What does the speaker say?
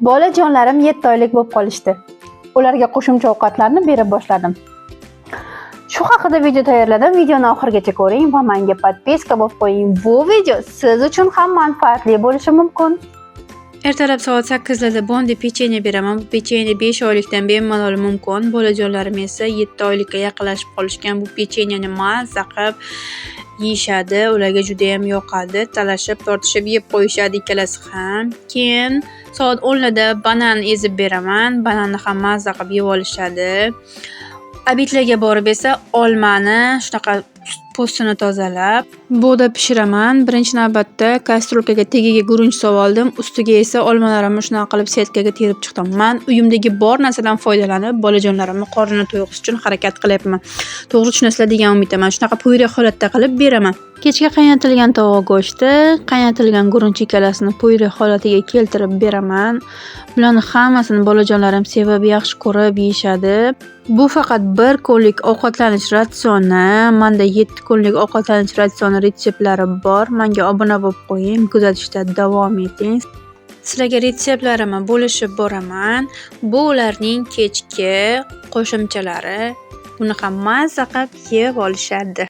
Bolajonlarim 7 oylik bo'lib qolishdi. Ularga qo'shimcha ovqatlarni berib boshladim. Shu haqida video tayyorladim. Videoni oxirigacha ko'ring va menga подписка bo'lib qo'ying. Bu video siz uchun ham manfaatli bo'lishi mumkin. Ertalab soat 8 larda Bondi pechenye beraman. Bu pechenye 5 oylikdan bemalol mumkin. Bolajonlarim esa 7 oylikka yaqinlashib qolishgan. Bu pechenyeni mazza qilib yeyishadi. Ularga judayam yoqadi. Talashib, tortishib yeb qo'yishadi ikkalasi ham. Keyin soat 10 larda banan ezib beraman. Bananni ham mazza qilib yeb olishadi. Обед larga borib esa olmani shunaqa po'stini tozalab, bug'da pishiraman. Birinchi navbatda kastrulkaga tagiga guruch solvoldim. Ustiga esa olmalarimni shunaqa qilib setkaga terib chiqdim. Man uyimdagi bor narsadan foydalanib, bolajonlarimni qornini to'yg'izish uchun harakat qilyapman. To'g'ri tushunasizlar degan umiddaman. Shunaqa pyure holatda qilib beraman. Kechga qaynatilgan tovuq go'shti, qaynatilgan guruch ikkalasini pyure holatiga keltirib beraman. Bularni hammasini bolajonlarim sevib, yaxshi ko'rib yeyishadi. Bu faqat bir kunlik ovqatlanish ratsioni. Manda 7 kunlik ovqatlanish ratsioni retseptlari bor. Menga obuna bo'lib qo'ying, kuzatishda davom eting. Sizlarga retseptlarimni bo'lishib boraman. Bu ularning kechki qo'shimchalari. Buni ham mazza qilib yeb olishadi.